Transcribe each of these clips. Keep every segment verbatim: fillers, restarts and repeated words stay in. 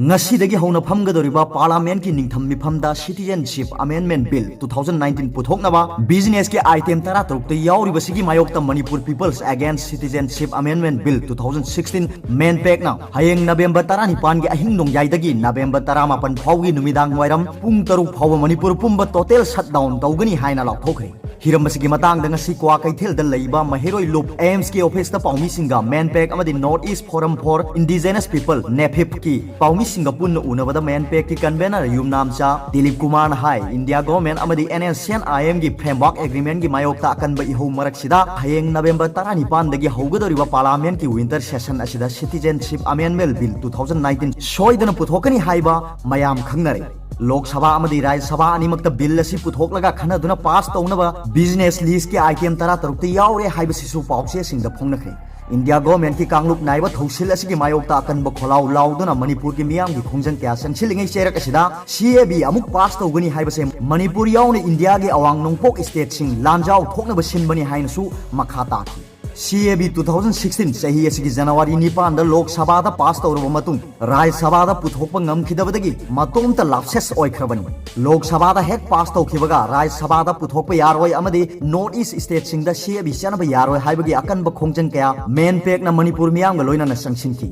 ꯉꯁꯤꯗꯒꯤ ꯍꯧꯅ ꯐꯝꯒꯗꯧꯔꯤꯕ Parliament ꯀꯤ ꯅꯤꯡꯊꯝ ꯃꯤꯐꯝꯗ Citizenship Amendment Bill two thousand nineteen ꯄꯨꯊꯣꯛꯅꯕ business ꯀꯤ item ꯇꯔꯥꯇꯔꯨꯛꯇ ꯌꯥꯎꯔꯤꯕꯁꯤꯒꯤ ꯃꯥꯌꯣꯛꯇ Manipur People's Against Citizenship Amendment Bill two thousand sixteen, MANPAC ꯅ ꯍꯌꯦꯡ November ꯇꯔꯥꯅꯤꯄꯥꯟꯒꯤ ꯑꯍꯤꯡ ꯅꯣꯡꯌꯥꯏꯗꯒꯤ November ꯇꯔꯥꯃꯥꯄꯟ ꯐꯥꯎꯒꯤ ꯅꯨꯃꯤꯗꯥꯡ ꯋꯥꯏꯔꯝ ꯄꯨꯡ ꯇꯔꯨꯛ ꯐꯥꯎꯕ ꯃꯅꯤꯄꯨꯔ ꯄꯨꯝꯕ total shutdown ꯇꯧꯒꯅꯤ ꯍꯥꯏꯅ ꯂꯥꯎꯊꯣꯛꯈ꯭ꯔꯦ꯫ ꯍꯤꯔꯝ ꯑꯁꯤꯒꯤ ꯃꯇꯥꯡꯗ ꯉꯁꯤ ꯀ꯭ꯋꯥꯀꯩꯊꯦꯜꯗ ꯂꯩꯕ ꯃꯍꯩꯔꯣꯏ ꯂꯨꯞ AIMS ꯀꯤ office ꯇ ꯄꯥꯎꯃꯤꯁꯤꯡꯒ MANPAC ꯑꯃꯗꯤ North East Forum for Indigenous People, NEFIP ꯀꯤ ꯄꯥꯎꯃꯤꯁꯤꯡꯒ ꯄꯨꯟꯅ ꯎꯅꯕꯗ MANPAC ꯀꯤ convener ꯌꯨꯝꯅꯥꯝꯆꯥ ꯗꯤꯂꯤꯞ ꯀꯨꯃꯥꯔꯅ ꯍꯥꯏ, India Government ꯑꯃꯗꯤ NSCN-IM ꯒꯤ framework agreement ꯒꯤ ꯃꯥꯌꯣꯛꯇ ꯑꯀꯟꯕ ꯏꯍꯧ ꯃꯔꯛꯁꯤꯗ ꯍꯌꯦꯡ November ꯇꯔꯥꯅꯤꯄꯥꯟꯗꯒꯤ ꯍꯧꯒꯗꯧꯔꯤꯕ Parliament ꯀꯤ winter session ꯑꯁꯤꯗ Citizenship Amendment Bill two thousand nineteen ꯁꯣꯏꯗꯅ ꯄꯨꯊꯣꯛꯀꯅꯤ ꯍꯥꯏꯕ ꯃꯌꯥꯝ ꯈꯪꯅꯔꯦ꯫ ꯂꯣꯛ ꯁꯚꯥ ꯑꯃꯗꯤ ꯔꯥꯖ꯭ꯌ ꯁꯚꯥ ꯑꯅꯤꯃꯛꯇ bill ꯑꯁꯤ ꯄꯨꯊꯣꯛꯂꯒ ꯈꯟꯅꯗꯨꯅ pass ꯇꯧꯅꯕ business list ꯀꯤ item ꯇꯔꯥꯇꯔꯨꯛꯇ ꯌꯥꯎꯔꯦ ꯍꯥꯏꯕꯁꯤꯁꯨ ꯄꯥꯎꯆꯦꯁꯤꯡꯗ ꯐꯣꯡꯅꯈ꯭ꯔꯦ꯫ India Government ꯀꯤ ꯀꯥꯡꯂꯨꯞ ꯅꯥꯏꯕ ꯊꯧꯁꯤꯜ ꯑꯁꯤꯒꯤ ꯃꯥꯌꯣꯛꯇ ꯑꯀꯟꯕ ꯈꯣꯜꯂꯥꯎ ꯂꯥꯎꯗꯨꯅ ꯃꯅꯤꯄꯨꯔꯒꯤ ꯃꯤꯌꯥꯝꯒꯤ ꯈꯣꯡꯖꯪ ꯀꯌꯥ ꯆꯪꯁꯤꯜꯂꯤꯉꯩ ꯆꯩꯔꯛ ꯑꯁꯤꯗ CAB ꯑꯃꯨꯛ pass ꯇꯧꯒꯅꯤ ꯍꯥꯏꯕꯁꯦ ꯃꯅꯤꯄꯨꯔ ꯌꯥꯎꯅ India ꯒꯤ ꯑꯋꯥꯡ ꯅꯣꯡꯄꯣꯛ state ꯁꯤꯡ ꯂꯥꯟꯖꯥꯎ ꯊꯣꯛꯅꯕ ꯁꯤꯟꯕꯅꯤ ꯍꯥꯏꯅꯁꯨ ꯃꯈꯥ ꯇꯥꯈꯤ꯫ CAB two thousand sixteen ꯆꯍꯤ ꯑꯁꯤꯒꯤ January ꯅꯤꯄꯥꯟꯗ ꯂꯣꯛ ꯁꯚꯥꯗ pass ꯇꯧꯔꯕ ꯃꯇꯨꯡ, ꯔꯥꯖ꯭ꯌ ꯁꯚꯥꯗ ꯄꯨꯊꯣꯛꯄ ꯉꯝꯈꯤꯗꯕꯗꯒꯤ ꯃꯇꯣꯝꯇ lapses ꯑꯣꯏꯈ꯭ꯔꯕꯅꯤ꯫ ꯂꯣꯛ ꯁꯚꯥꯗ ꯍꯦꯛ pass ꯇꯧꯈꯤꯕꯒ ꯔꯥꯖ꯭ꯌ ꯁꯚꯥꯗ ꯄꯨꯊꯣꯛꯄ ꯌꯥꯔꯣꯏ ꯑꯃꯗꯤ North East state ꯁꯤꯡꯗ CAB ꯆꯠꯅꯕ ꯌꯥꯔꯣꯏ ꯍꯥꯏꯕꯒꯤ ꯑꯀꯟꯕ ꯈꯣꯡꯖꯪ ꯀꯌꯥ MANPAC ꯅ ꯃꯅꯤꯄꯨꯔ ꯃꯤꯌꯥꯝꯒ ꯂꯣꯏꯅꯅ ꯆꯪꯁꯤꯟꯈꯤ꯫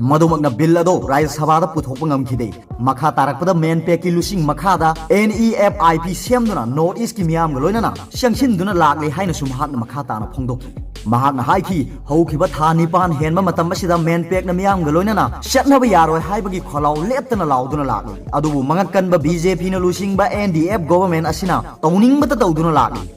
ꯃꯗꯨꯃꯛꯅ bill ꯑꯗꯣ ꯔꯥꯖ꯭ꯌ ꯁꯚꯥꯗ ꯄꯨꯊꯣꯛꯄ ꯉꯝꯈꯤꯗꯦ꯫ ꯃꯈꯥ ꯇꯥꯔꯛꯄꯗ MANPAC ꯀꯤ ꯂꯨꯆꯤꯡ ꯃꯈꯥꯗ NEFIP ꯁꯦꯝꯗꯨꯅ North East ꯀꯤ ꯃꯤꯌꯥꯝꯒ ꯂꯣꯏꯅꯅ ꯆꯪꯁꯤꯟꯗꯨꯅ ꯂꯥꯛꯂꯦ ꯍꯥꯏꯅꯁꯨ ꯃꯍꯥꯛꯅ ꯃꯈꯥ ꯇꯥꯅ ꯐꯣꯡꯗꯣꯛꯈꯤ꯫ ꯃꯍꯥꯛꯅ ꯍꯥꯏꯈꯤ, ꯍꯧꯈꯤꯕ ꯊꯥ ꯅꯤꯄꯥꯟ ꯍꯦꯟꯕ ꯃꯇꯝ ꯑꯁꯤꯗ MANPAC ꯅ ꯃꯤꯌꯥꯝꯒ ꯂꯣꯏꯅꯅ ꯆꯠꯅꯕ ꯌꯥꯔꯣꯏ ꯍꯥꯏꯕꯒꯤ ꯈꯣꯜꯂꯥꯎ ꯂꯦꯞꯇꯅ ꯂꯥꯎꯗꯨꯅ ꯂꯥꯛꯂꯤ꯫ ꯑꯗꯨꯕꯨ ꯃꯉꯛ ꯀꯟꯕ BJP ꯅ ꯂꯨꯆꯤꯡꯕ NDF government ꯑꯁꯤꯅ ꯇꯧꯅꯤꯡꯕꯇ ꯇꯧꯗꯨꯅ ꯂꯥꯛꯂꯤ꯫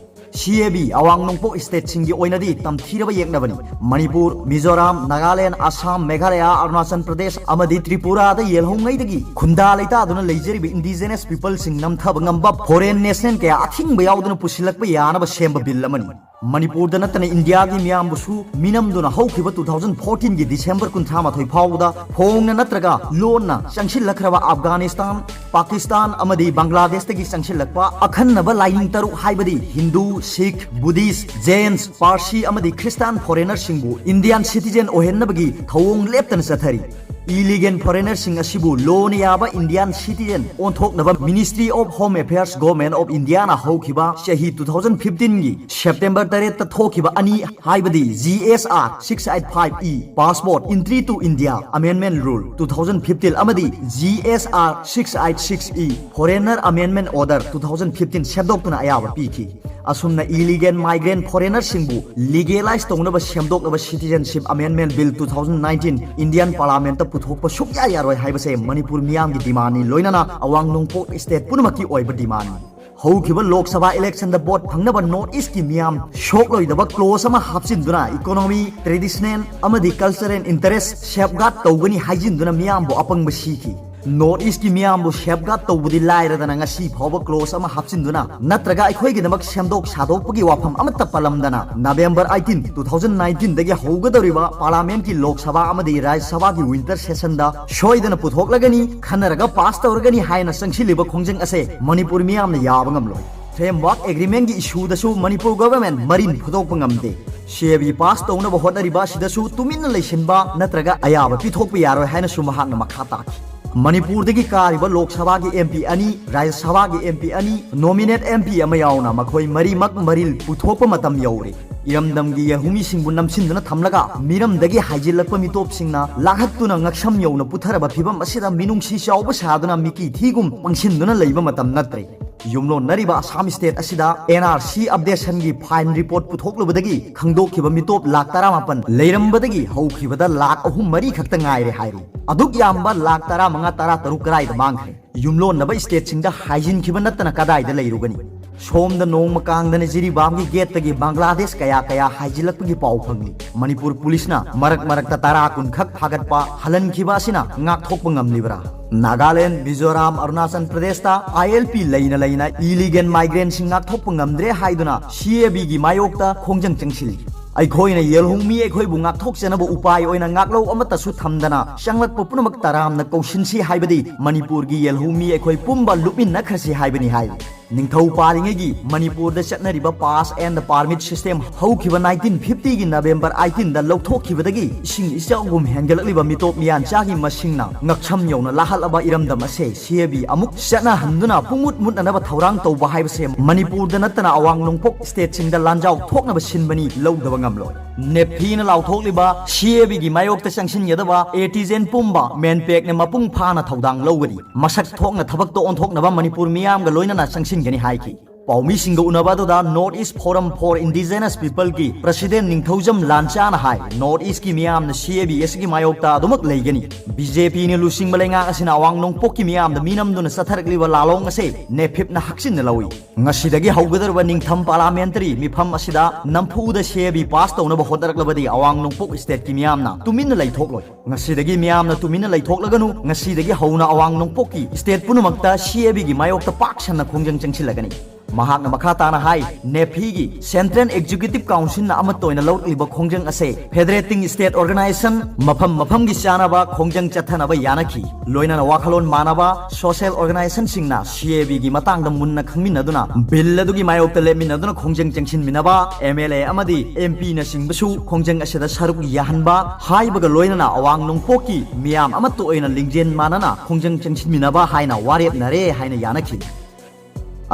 CAB ꯑꯋꯥꯡ ꯅꯣꯡꯄꯣꯛ state ꯁꯤꯡꯒꯤ ꯑꯣꯏꯅꯗꯤ ꯇꯝꯊꯤꯔꯕ ꯌꯦꯛꯅꯕꯅꯤ꯫ ꯃꯅꯤꯄꯨꯔ, ꯃꯤꯖꯣꯔꯥꯝ, ꯅꯥꯒꯥꯂꯦꯟ, ꯑꯁꯥꯝ, ꯃꯦꯘꯥꯂꯌꯥ, ꯑꯔꯨꯅꯥꯆꯜ ꯄ꯭ꯔꯗꯦꯁ ꯑꯃꯗꯤ ꯇ꯭ꯔꯤꯄꯨꯔꯥꯗ ꯌꯦꯜꯍꯧꯉꯩꯗꯒꯤ ꯈꯨꯟꯗꯥ ꯂꯩꯇꯥꯗꯨꯅ ꯂꯩꯖꯔꯤꯕ indigenous people ꯁꯤꯡ ꯅꯝꯊꯕ ꯉꯝꯕ foreign nation ꯀꯌꯥ ꯑꯊꯤꯡꯕ ꯌꯥꯎꯗꯨꯅ ꯄꯨꯁꯤꯜꯂꯛꯄ ꯌꯥꯅꯕ ꯁꯦꯝꯕ bill ꯑꯃꯅꯤ꯫ ꯃꯅꯤꯄꯨꯔꯗ ꯅꯠꯇꯅ India ꯒꯤ ꯃꯤꯌꯥꯝꯕꯨꯁꯨ ꯃꯤꯅꯝꯗꯨꯅ ꯍꯧꯈꯤꯕ two thousand fourteen ꯒꯤ December ꯀꯨꯟꯊ꯭ꯔꯥ ꯃꯥꯊꯣꯏ ꯐꯥꯎꯕꯗ ꯐꯣꯡꯅ ꯅꯠꯇ꯭ꯔꯒ ꯂꯣꯟꯅ ꯆꯪꯁꯤꯜꯂꯛꯈ꯭ꯔꯕ Afghanistan, Pakistan ꯑꯃꯗꯤ ꯕꯪꯒ꯭ꯂꯥꯗꯦꯁꯇꯒꯤ ꯆꯪꯁꯤꯜꯂꯛꯄ ꯑꯈꯟꯅꯕ ꯂꯥꯏꯅꯤꯡ ꯇꯔꯨꯛ ꯍꯥꯏꯕꯗꯤ ꯍꯤꯟꯗꯨ, ꯁꯤꯈ, ꯕꯨꯙꯤꯁ, ꯖꯦꯟꯁ, ꯄꯥꯔꯁꯤ ꯑꯃꯗꯤ ꯈ꯭ꯔꯤꯁꯇꯥꯟ foreigner ꯁꯤꯡꯕꯨ Indian citizen ꯑꯣꯏꯍꯟꯅꯕꯒꯤ ꯊꯧꯑꯣꯡ ꯂꯦꯞꯇꯅ ꯆꯠꯊꯔꯤ꯫ Illegal foreignerꯁꯤꯡ ꯑꯁꯤꯕꯨ ꯂꯣꯅ ꯌꯥꯕ Indian citizen ꯑꯣꯟꯊꯣꯛꯅꯕ Ministry of Home Affairs, Government of Indiaꯅ ꯍꯧꯈꯤꯕ ꯆꯍꯤ two thousand fifteenꯒꯤ September ꯇꯔꯦꯠꯇ ꯊꯣꯛꯈꯤꯕ ꯑꯅꯤ, ꯍꯥꯏꯕꯗꯤ G S R six eight five E, Passport Entry to India Amendment Rule two thousand fifteen ꯑꯃꯗꯤ G S R six eight six E, Foreigner Amendment Order two thousand fifteen ꯁꯦꯝꯗꯣꯛꯇꯨꯅ ꯑꯌꯥꯕ ꯄꯤꯈꯤ꯫ ꯑꯁꯨꯝꯅ illegal migrant foreignerꯁꯤꯡꯕꯨ legalize ꯇꯧꯅꯕ ꯁꯦꯝꯗꯣꯛꯅꯕ Citizenship Amendment Bill two thousand nineteen Indian Parliamentꯇ ꯄꯨꯊꯣꯛꯄ ꯁꯨꯛꯌꯥ ꯌꯥꯔꯣꯏ ꯍꯥꯏꯕꯁꯦ ꯃꯅꯤꯄꯨꯔ ꯃꯤꯌꯥꯝꯒꯤ demandꯅꯤ, ꯂꯣꯏꯅꯅ ꯑꯋꯥꯡ ꯅꯣꯡꯄꯣꯛ state ꯄꯨꯝꯅꯃꯛꯀꯤ ꯑꯣꯏꯕ demandꯅꯤ꯫ ꯍꯧꯈꯤꯕ ꯂꯣꯛ ꯁꯚꯥ electionꯗ vote ꯐꯪꯅꯕ North Eastꯀꯤ ꯃꯤꯌꯥꯝ ꯁꯣꯛꯂꯣꯏꯗꯕ clause ꯑꯃ ꯍꯥꯞꯆꯤꯟꯗꯨꯅ economy, traditional ꯑꯃꯗꯤ cultural interest safeguard ꯇꯧꯒꯅꯤ ꯍꯥꯏꯖꯤꯟꯗꯨꯅ ꯃꯤꯌꯥꯝꯕꯨ ꯑꯄꯪꯕ ꯁꯤꯈꯤ꯫ North Eastꯀꯤ ꯃꯤꯌꯥꯝꯕꯨ safeguard ꯇꯧꯕꯗꯤ ꯂꯥꯏꯔꯗꯅ ꯉꯁꯤ ꯐꯥꯎꯕ clause ꯑꯃ ꯍꯥꯞꯆꯤꯟꯗꯨꯅ ꯅꯠꯇ꯭ꯔꯒ ꯑꯩꯈꯣꯏꯒꯤꯗꯃꯛ ꯁꯦꯝꯗꯣꯛ ꯁꯥꯗꯣꯛꯄꯒꯤ ꯋꯥꯐꯝ ꯑꯃꯠꯇ ꯄꯜꯂꯝꯗꯅ November eighteen, two thousand nineteenꯗꯒꯤ ꯍꯧꯒꯗꯧꯔꯤꯕ Parliamentꯀꯤ Lok Sabha ꯑꯃꯗꯤ ꯔꯥꯖ꯭ꯌ ꯁꯚꯥꯒꯤ winter sessionꯗ ꯁꯣꯏꯗꯅ ꯄꯨꯊꯣꯛꯂꯒꯅꯤ, ꯈꯟꯅꯔꯒ pass ꯇꯧꯔꯒꯅꯤ ꯍꯥꯏꯅ ꯆꯪꯁꯤꯜꯂꯤꯕ ꯈꯣꯡꯖꯪ ꯑꯁꯦ ꯃꯅꯤꯄꯨꯔ ꯃꯤꯌꯥꯝꯅ ꯌꯥꯕ ꯉꯝꯂꯣꯏ꯫ Framework Agreementꯀꯤ issueꯗꯁꯨ ꯃꯅꯤꯄꯨꯔ government ꯃꯔꯤꯟ ꯐꯨꯗꯣꯛꯄ ꯉꯝꯗꯦ꯫ CAB pass ꯇꯧꯅꯕ ꯍꯣꯠꯅꯔꯤꯕ ꯑꯁꯤꯗꯁꯨ ꯇꯨꯃꯤꯟꯅ ꯂꯩꯁꯤꯟꯕ ꯅꯠꯇ꯭ꯔꯒ ꯑꯌꯥꯕ ꯄꯤꯊꯣꯛꯄ ꯌꯥꯔꯣꯏ ꯍꯥꯏꯅꯁꯨ ꯃꯍꯥꯛꯅ ꯃꯈꯥ ꯇꯥꯈꯤ꯫ ꯃꯅꯤꯄꯨꯔꯗꯒꯤ ꯀꯥꯔꯤꯕ ꯂꯣꯛ ꯁꯚꯥꯒꯤ MP ꯑꯅꯤ, ꯔꯥꯖ꯭ꯌ ꯁꯚꯥꯒꯤ MP ꯑꯅꯤ, nominate MP ꯑꯃ ꯌꯥꯎꯅ ꯃꯈꯣꯏ ꯃꯔꯤꯃꯛ ꯃꯔꯤꯜ ꯄꯨꯊꯣꯛꯄ ꯃꯇꯝ ꯌꯧꯔꯦ꯫ ꯏꯔꯝꯗꯝꯒꯤ ꯌꯦꯜꯍꯧꯃꯤꯁꯤꯡꯕꯨ ꯅꯝꯁꯤꯟꯗꯨꯅ ꯊꯝꯂꯒ ꯃꯤꯔꯝꯗꯒꯤ ꯍꯥꯏꯖꯤꯜꯂꯛꯄ ꯃꯤꯇꯣꯞꯁꯤꯡꯅ ꯂꯥꯛꯍꯠꯇꯨꯅ ꯉꯛꯁꯝ ꯌꯧꯅ ꯄꯨꯊꯔꯕ ꯐꯤꯕꯝ ꯑꯁꯤꯗ ꯃꯤꯅꯨꯡꯁꯤ ꯆꯥꯎꯕ ꯁꯥꯗꯨꯅ ꯃꯤꯀꯤ ꯊꯤꯒꯨꯝ ꯄꯪꯁꯤꯟꯗꯨꯅ ꯂꯩꯕ ꯃꯇꯝ ꯅꯠꯇ꯭ꯔꯦ꯫ ꯌꯨꯝꯂꯣꯟꯅꯔꯤꯕ ꯑꯁꯥꯝ state ꯑꯁꯤꯗ NRC updationꯒꯤ fine report ꯄꯨꯊꯣꯛꯂꯨꯕꯗꯒꯤ ꯈꯪꯗꯣꯛꯈꯤꯕ ꯃꯤꯇꯣꯞ lakh ꯇꯔꯥꯃꯥꯄꯟ ꯂꯩꯔꯝꯕꯗꯒꯤ ꯍꯧꯈꯤꯕꯗ lakh ꯑꯍꯨꯝ ꯃꯔꯤ ꯈꯛꯇ ꯉꯥꯏꯔꯦ ꯍꯥꯏꯔꯤ꯫ ꯑꯗꯨꯛ ꯌꯥꯝꯕ ꯂꯥꯈ ꯇꯔꯥꯃꯉꯥ, ꯇꯔꯥꯇꯔꯨꯛ ꯀꯗꯥꯏꯗ ꯃꯥꯡꯈ꯭ꯔꯦ? ꯌꯨꯝꯂꯣꯟꯅꯕ stateꯁꯤꯡꯗ ꯍꯥꯏꯖꯤꯟꯈꯤꯕ ꯅꯠꯇꯅ ꯀꯗꯥꯏꯗ ꯂꯩꯔꯨꯒꯅꯤ? ꯁꯣꯝꯗ ꯅꯣꯡꯃ ꯀꯥꯡꯗꯅ ꯖꯤꯔꯤꯕꯥꯝꯒꯤ gateꯇꯒꯤ ꯕꯪꯒ꯭ꯂꯥꯗꯦꯁ ꯀꯌꯥ ꯀꯌꯥ ꯍꯥꯏꯖꯤꯜꯂꯛꯄꯒꯤ ꯄꯥꯎ ꯐꯪꯂꯤ꯫ ꯃꯅꯤꯄꯨꯔ ꯄꯨꯂꯤꯁꯅ ꯃꯔꯛ ꯃꯔꯛꯇ ꯇꯔꯥ ꯀꯨꯟ ꯈꯛ ꯐꯥꯒꯠꯄ, ꯍꯜꯍꯟꯈꯤꯕ ꯑꯁꯤꯅ ꯉꯥꯛꯊꯣꯛꯄ ꯉꯝꯂꯤꯕ꯭ꯔꯥ? ꯅꯥꯒꯥꯂꯦꯟꯗ, ꯃꯤꯖꯣꯔꯥꯝ, ꯑꯔꯨꯅꯥꯆꯜ ꯄ꯭ꯔꯗꯦꯁꯇ ILP ꯂꯩꯅ ꯂꯩꯅ illegal migrantꯁꯤꯡ ꯉꯥꯛꯊꯣꯛꯄ ꯉꯝꯗ꯭ꯔꯦ ꯍꯥꯏꯗꯨꯅ CABꯒꯤ ꯃꯥꯌꯣꯛꯇ ꯈꯣꯡꯖꯪ ꯆꯪꯁꯤꯜꯂꯤ꯫ ꯑꯩꯈꯣꯏꯅ ꯌꯦꯜꯍꯧꯃꯤ ꯑꯩꯈꯣꯏꯕꯨ ꯉꯥꯛꯊꯣꯛꯆꯅꯕ ꯎꯄꯥꯏ ꯑꯣꯏꯅ ꯉꯥꯛꯂꯧ ꯑꯃꯠꯇꯁꯨ ꯊꯝꯗꯅ ꯆꯪꯂꯛꯄ ꯄꯨꯝꯅꯃꯛ ꯇꯔꯥꯝꯅ ꯀꯧꯁꯤꯟꯁꯤ ꯍꯥꯏꯕꯗꯤ ꯃꯅꯤꯄꯨꯔꯒꯤ ꯌꯦꯜꯍꯧꯃꯤ ꯑꯩꯈꯣꯏ ꯄꯨꯝꯕ ꯂꯨꯞꯃꯤꯟꯅꯈ꯭ꯔꯁꯤ ꯍꯥꯏꯕꯅꯤ ꯍꯥꯏꯔꯤ꯫ ꯅꯤꯡꯊꯧ ꯄꯥꯜꯂꯤꯉꯩꯒꯤ ꯃꯅꯤꯄꯨꯔꯗ ꯆꯠꯅꯔꯤꯕ pass and permit system ꯍꯧꯈꯤꯕ nineteen fifty ꯒꯤ November eighteen ꯗ ꯂꯧꯊꯣꯛꯈꯤꯕꯗꯒꯤ ꯏꯁꯤꯡ ꯏꯆꯥꯎꯒꯨꯝ ꯍꯦꯟꯒꯠꯂꯛꯂꯤꯕ ꯃꯤꯇꯣꯞ ꯃꯤꯌꯥꯟꯆꯥꯒꯤ ꯃꯁꯤꯡꯅ ꯉꯛꯁꯝ ꯌꯧꯅ ꯂꯥꯍꯜꯂꯕ ꯏꯔꯝꯗꯝ ꯑꯁꯦ CAB ꯑꯃꯨꯛ ꯆꯠꯅꯍꯟꯗꯨꯅ ꯄꯨꯡꯃꯨꯠ ꯃꯨꯠꯅꯅꯕ ꯊꯧꯔꯥꯡ ꯇꯧꯕ ꯍꯥꯏꯕꯁꯦ ꯃꯅꯤꯄꯨꯔꯗ ꯅꯠꯇꯅ ꯑꯋꯥꯡ ꯅꯣꯡꯄꯣꯛ state ꯁꯤꯡꯗ ꯂꯥꯟꯖꯥꯎ ꯊꯣꯛꯅꯕ ꯁꯤꯟꯕꯅꯤ, ꯂꯧꯗꯕ ꯉꯝꯂꯣꯏ꯫ NEPFI ꯅ ꯂꯥꯎꯊꯣꯛꯂꯤꯕ CAB ꯒꯤ ꯃꯥꯌꯣꯛꯇ ꯆꯪꯁꯤꯟꯒꯗꯕ artisan ꯄꯨꯝꯕ MANPAC ꯅ ꯃꯄꯨꯡ ꯐꯥꯅ ꯊꯧꯗꯥꯡ ꯂꯧꯒꯅꯤ꯫ ꯃꯁꯛ ꯊꯣꯛꯅ ꯊꯕꯛꯇ ꯑꯣꯟꯊꯣꯛꯅꯕ ꯃꯅꯤꯄꯨꯔ ꯃꯤꯌꯥꯝꯒ ꯂꯣꯏꯅꯅ ꯆꯪꯁꯤꯟꯒꯅꯤ ꯍꯥꯏꯈꯤ꯫ ꯄꯥꯎꯃꯤꯁꯤꯡꯒ ꯎꯅꯕ ꯑꯗꯨꯗ North East Forum for Indigenous People ꯒꯤ President ꯅꯤꯡꯊꯧꯖꯝ ꯂꯥꯟꯆꯥꯅ ꯍꯥꯏ, North East ꯀꯤ ꯃꯤꯌꯥꯝꯅ CAB ꯑꯁꯤꯒꯤ ꯃꯥꯌꯣꯛꯇ ꯑꯗꯨꯃꯛ ꯂꯩꯒꯅꯤ꯫ BJP ꯅ ꯂꯨꯆꯤꯡꯕ ꯂꯩꯉꯥꯛ ꯑꯁꯤꯅ ꯑꯋꯥꯡ ꯅꯣꯡꯄꯣꯛꯀꯤ ꯃꯤꯌꯥꯝꯗ ꯃꯤꯅꯝꯗꯨꯅ ꯆꯠꯊꯔꯛꯂꯤꯕ ꯂꯥꯂꯣꯡ ꯑꯁꯦ NEPFI ꯅ ꯍꯛꯆꯤꯟꯅ ꯂꯧꯏ꯫ ꯉꯁꯤꯗꯒꯤ ꯍꯧꯒꯗꯧꯔꯤꯕ ꯅꯤꯡꯊꯝ parliamentary ꯃꯤꯐꯝ ꯑꯁꯤꯗ ꯅꯝꯐꯨꯗ CAB pass ꯇꯧꯅꯕ ꯍꯣꯠꯅꯔꯛꯂꯕꯗꯤ ꯑꯋꯥꯡ ꯅꯣꯡꯄꯣꯛ state ꯀꯤ ꯃꯤꯌꯥꯝꯅ ꯇꯨꯃꯤꯟꯅ ꯂꯩꯊꯣꯛꯂꯣꯏ꯫ ꯉꯁꯤꯗꯒꯤ ꯃꯤꯌꯥꯝꯅ ꯇꯨꯃꯤꯟꯅ ꯂꯩꯊꯣꯛꯂꯒꯅꯨ꯫ ꯉꯁꯤꯗꯒꯤ ꯍꯧꯅ ꯑꯋꯥꯡ ꯅꯣꯡꯄꯣꯛꯀꯤ state ꯄꯨꯝꯅꯃꯛꯇ CAB ꯒꯤ ꯃꯥꯌꯣꯛꯇ ꯄꯥꯛ ꯁꯟꯅ ꯈꯣꯡꯖꯪ ꯆꯪꯁꯤꯜꯂꯒꯅꯤ꯫ ꯃꯍꯥꯛꯅ ꯃꯈꯥ ꯇꯥꯅ ꯍꯥꯏ, NEPFI ꯒꯤ Central Executive Council ꯅ ꯑꯃꯠꯇ ꯑꯣꯏꯅ ꯂꯧꯔꯛꯂꯤꯕ ꯈꯣꯡꯖꯪ ꯑꯁꯦ federating state organization, ꯃꯐꯝ ꯃꯐꯝꯒꯤ ꯆꯥꯅꯕ ꯈꯣꯡꯖꯪ ꯆꯠꯊꯅꯕ ꯌꯥꯅꯈꯤ꯫ ꯂꯣꯏꯅꯅ ꯋꯥꯈꯜꯂꯣꯟ ꯃꯥꯟꯅꯕ social organization ꯁꯤꯡꯅ CAB ꯒꯤ ꯃꯇꯥꯡꯗ ꯃꯨꯟꯅ ꯈꯪꯃꯤꯟꯅꯗꯨꯅ bill ꯑꯗꯨꯒꯤ ꯃꯥꯌꯣꯛꯇ ꯂꯦꯞꯃꯤꯟꯅꯗꯨꯅ ꯈꯣꯡꯖꯪ ꯆꯪꯁꯤꯟꯃꯤꯟꯅꯕ, MLA ꯑꯃꯗꯤ MPꯅꯆꯤꯡꯕꯁꯨ ꯈꯣꯡꯖꯪ ꯑꯁꯤꯗ ꯁꯔꯨꯛ ꯌꯥꯍꯟꯕ ꯍꯥꯏꯕꯒ ꯂꯣꯏꯅꯅ ꯑꯋꯥꯡ ꯅꯣꯡꯄꯣꯛꯀꯤ ꯃꯤꯌꯥꯝ ꯑꯃꯠꯇ ꯑꯣꯏꯅ ꯂꯤꯡꯖꯦꯜ ꯃꯥꯟꯅꯅ ꯈꯣꯡꯖꯪ ꯆꯪꯁꯤꯟꯃꯤꯟꯅꯕ ꯍꯥꯏꯅ ꯋꯥꯔꯦꯞꯅꯔꯦ ꯍꯥꯏꯅ ꯌꯥꯅꯈꯤ꯫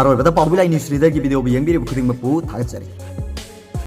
ꯑꯔꯣꯏꯕꯗ ꯄꯥꯎꯕꯤ ꯂꯥꯏꯅꯤ ꯁ꯭ꯔꯤꯗꯔꯒꯤ video ꯕꯨ ꯌꯦꯡꯕꯤꯔꯤꯕ ꯈꯨꯗꯤꯡꯃꯛꯄꯨ ꯊꯥꯒꯠꯆꯔꯤ꯫